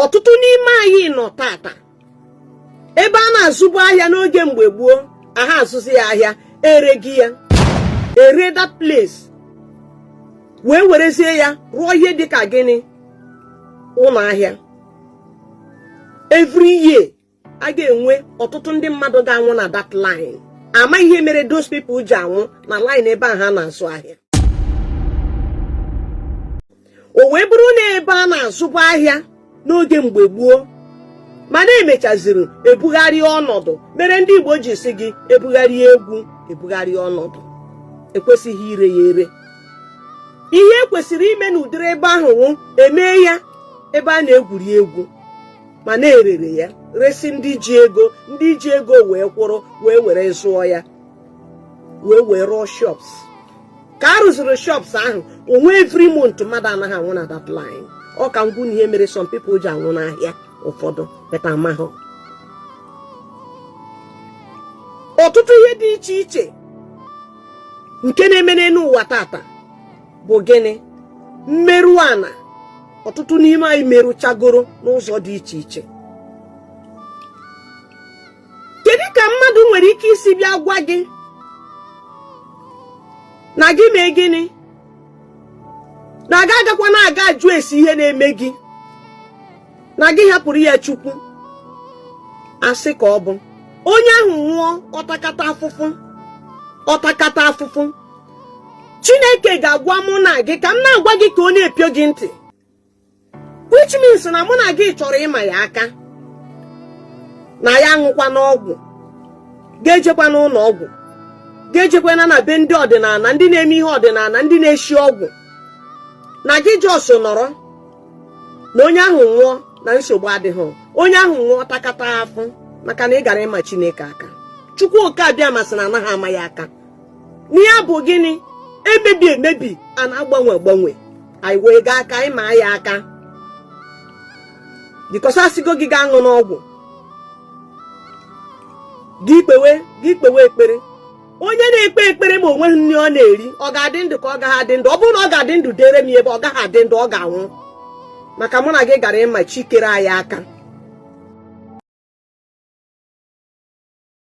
Ọtụtụ n'ime anyị nọ tata ebe a na-azụbu ahịa n'oge mgbe gboo, aha azụzi ya ahịa, eregi ya ere that place wee werezie ya rụọ ihe dịka gịnị, ụlọ ahịa. Every year a ga-enwe ọtụtụ ndị mmadụ ga-anwụ na that line. Ama ihe mere those people ji anwụ na line ebe a ha na-azụ ahịa. O wee bụrụ na ebe a na-azụbu ahịa n'oge mgbe gboo, mana emechaziri ebugharị ọnọdụ, mere ndị Igbo ji sị gị ebugharị egwu, ebugharị ọnọdụ, ekwesịghị ire ya ere. Ihe ekwesịrị ime n'ụdịrị ebe ahụ wụ emee ya ebe a na-egwuri egwu, mana erere ya resi ndị ji ego, ndị ji ego wee kwụrụ wee were zụọ ya wee wee rụọ shops. Ka a rụziri shops ahụ, onwe every month mmadụ anaghị anwụ na that line. Ọ ka ngwu na ihe mere some people ji anwụ n'ahịa ụfọdụ beta amahụ. Ọtụtụ ihe dị iche iche nke na-eme n'elu ụwa tata bụ gịnị? Mmerụ ana. Ọtụtụ n'ime anyị merụchagoro n'ụzọ dị iche iche. Kedu ka mmadụ nwere ike isi bịa gwa gị na gị mee gịnị, na gị agakwa na-aga ajụ esi ihe na-eme gị, na gị hapụrụ ya Chukwu? Asị ka ọ bụ onye ahụ nwụọ, ọtakata afụfụ, ọtakata afụfụ. Chineke ga-agwa mụ na gị, ka m na-agwa gị ka ọ na-epio gị ntị, which means na mụ na gị chọrọ ịma ya aka, na ya aṅụkwa n'ọgwụ, ga-ejekwa n'ụlọ ọgwụ, ga-ejekwana na be ndị ọdịnala, ndị na-eme ihe ọdịnala, ndị na-eshi ọgwụ, na gị just nọrọ na onye ahụ nwụọ na nsogbu adịghị. Onye ahụ nwụọ, takata afụ, maka na ị gara ịma Chineke aka. Chukwu Oke Abịama sị na anaghị ama ya aka. Na ya bụ gịnị? Emebi emebi a na-agbanwe agbanwe. Anyị wee gaa aka anyị maa ya aka, because asịgo gị gaa ṅụ n'ọgwụ gị kpewe, gị kpewe ekpere. Onye na-ekpe ekpere ma o nweghị nri ọ na-eri, ọ ga-adị ndụ ka ọ gaghị adị ndụ? Ọ bụrụ na ọ ga-adị ndụ, dere m ebe ọ gaghị adị ndụ, ọ ga-anwụ, maka mụ na gị gara ịma chi kere anyị aka.